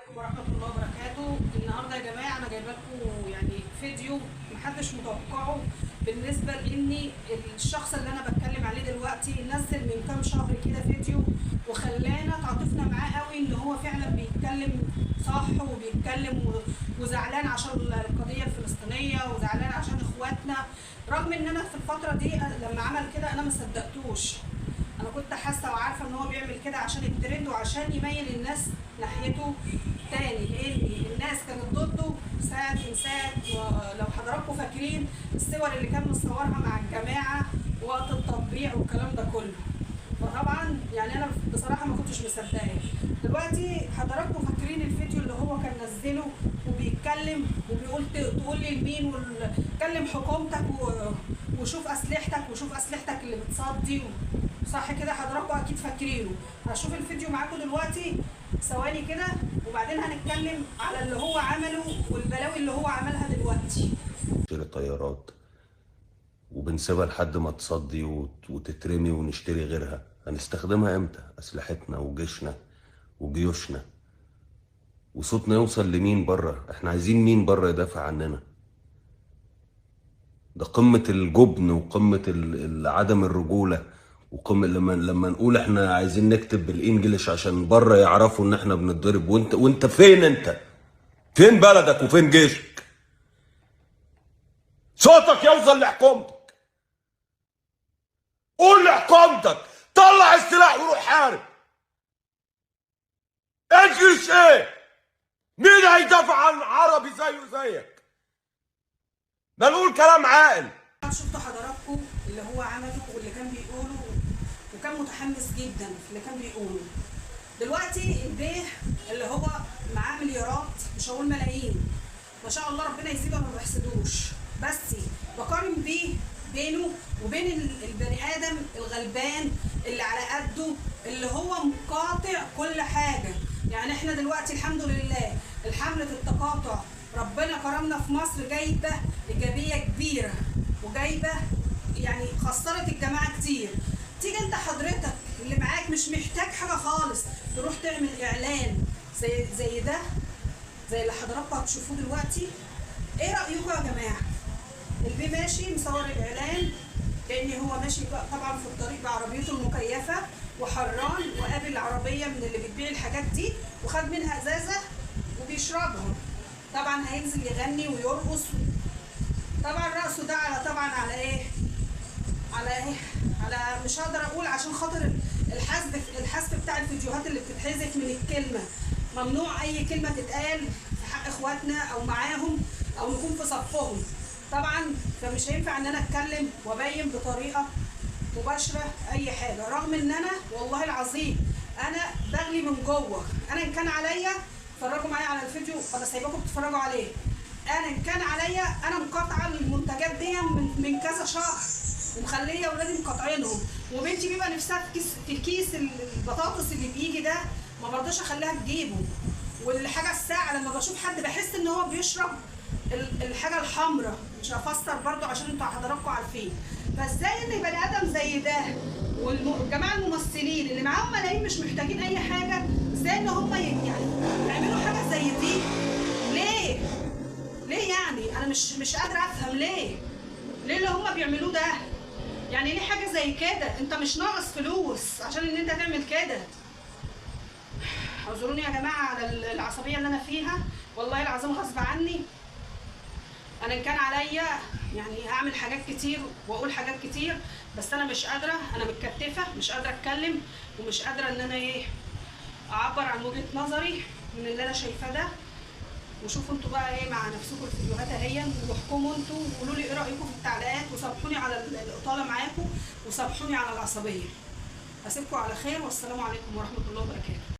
عليكم ورحمة الله وبركاته. النهارده يا جماعة انا جايبه لكم يعني فيديو محدش متوقعه، بالنسبة لاني الشخص اللي انا بتكلم عليه دلوقتي نزل من كام شهر كده فيديو وخلانا تعاطفنا معاه قوي، ان هو فعلا بيتكلم صح وبيتكلم وزعلان عشان القضية الفلسطينية وزعلان عشان اخواتنا، رغم ان انا في الفترة دي لما عمل كده انا ما صدقتوش. انا كنت حاسه وعارفه ان هو بيعمل كده عشان الترند وعشان يميل الناس ناحيته تاني، لان الناس كانت ضده ساعة من ساعة. ولو حضراتكم فاكرين الصور اللي كان مصورها مع الجماعة وقت التطبيع والكلام ده كله، فطبعا يعني انا بصراحة ما كنتش مصدقاه. دلوقتي حضراتكم فاكرين الفيديو اللي هو كان نزله وبيتكلم وبيقول تقول لي لمين وكلم حكومتك وشوف اسلحتك وشوف اسلحتك اللي بتصدي صح كده؟ حضراتكم اكيد فاكرينه. هشوف الفيديو معاكم دلوقتي ثواني كده، وبعدين هنتكلم على اللي هو عمله والبلاوي اللي هو عملها دلوقتي. نشتري طيارات وبنسيبها لحد ما تصدي وتترمي ونشتري غيرها. هنستخدمها امتى؟ اسلحتنا وجيشنا وجيوشنا وصوتنا يوصل لمين بره؟ احنا عايزين مين بره يدافع عننا؟ ده قمة الجبن وقمة عدم الرجولة، وقمة لما نقول احنا عايزين نكتب بالانجلش عشان بره يعرفوا ان احنا بنتضرب. وانت فين؟ انت فين بلدك وفين جيشك؟ صوتك يوصل لحكومتك، قول لحكومتك طلع السلاح وروح حارب. انجلش ايه؟ مين هيدافع عن عربي زيه زيك؟ ده نقول كلام عاقل. شفتوا حضراتكم اللي هو عمله واللي كان بيقوله، وكان متحمس جدا في اللي كان بيقوله. دلوقتي البيه اللي هو معاه مليارات، مش هقول ملايين، ما شاء الله ربنا يزيده، انا ما بحسدوش، بس بقارن بيه بينه وبين البني ادم الغلبان اللي على قده، اللي هو مقاطع كل حاجة. يعني احنا دلوقتي الحمد لله الحملة التقاطع ربنا كرمنا في مصر، جايبه ايجابية كبيرة وجايبه يعني خسرت الجماعة كتير. تيجي انت حضرتك اللي معاك مش محتاج حاجة خالص، تروح تعمل اعلان زي ده، زي اللي حضراتكم هتشوفوه دلوقتي. ايه رايكم يا جماعة؟ البي ماشي مصور الاعلان كأن هو ماشي طبعا في الطريق بعربيته المكيفه وحران، وقابل عربية من اللي بتبيع الحاجات دي وخد منها ازازة وبيشربها. طبعا هينزل يغني ويرقص، طبعا رقصه ده على طبعا على ايه؟ على ايه؟ على مش هقدر اقول عشان خاطر الحذف بتاع الفيديوهات اللي بتتحذف من الكلمة. ممنوع اي كلمة تتقال في حق اخواتنا او معاهم او نكون في صفهم طبعا، فمش هينفع ان انا اتكلم وابين بطريقة مباشرة اي حاجة، رغم ان انا والله العظيم انا بغلي من جوه. انا ان كان عليا اتفرجوا معايا على الفيديو، انا سايباكم تتفرجوا عليه. انا ان كان عليا انا مقاطعه المنتجات دي من كذا شهر، ومخليه ولادي مقاطعينهم، وبنتي بيبقى نفسها في كيس البطاطس اللي بيجي ده ما برضاش اخليها تجيبه. والحاجة الساعة لما بشوف حد بحس ان هو بيشرب الحاجة الحمراء، مش هفسر برضو عشان انتوا حضراتكم عارفين. فازاي ان بني ادم زي ده والجماعة الممثلين اللي معاهم ملايين مش محتاجين اي حاجة، ازاي ان هم يعني يعملوا حاجة زي دي؟ ليه؟ ليه يعني؟ انا مش قادرة افهم ليه؟ ليه اللي هم بيعملوه ده؟ يعني ليه حاجة زي كده؟ انت مش ناقص فلوس عشان ان انت تعمل كده. اعذروني يا جماعة على العصبية اللي انا فيها، والله العظيم غصب عني. انا ان كان عليا يعني هعمل حاجات كتير واقول حاجات كتير، بس انا مش قادرة، انا متكتفه، مش قادرة اتكلم، ومش قادرة ان انا ايه اعبر عن وجهه نظري من اللي انا شايفاه ده. وشوفوا انتوا بقى ايه مع نفسكم الفيديوهات اهي، واحكموا انتوا وقولوا لي ايه رايكم في التعليقات، وسامحوني على الاطالة معاكم، وسامحوني على العصبية. اسيبكم على خير، والسلام عليكم ورحمة الله وبركاته.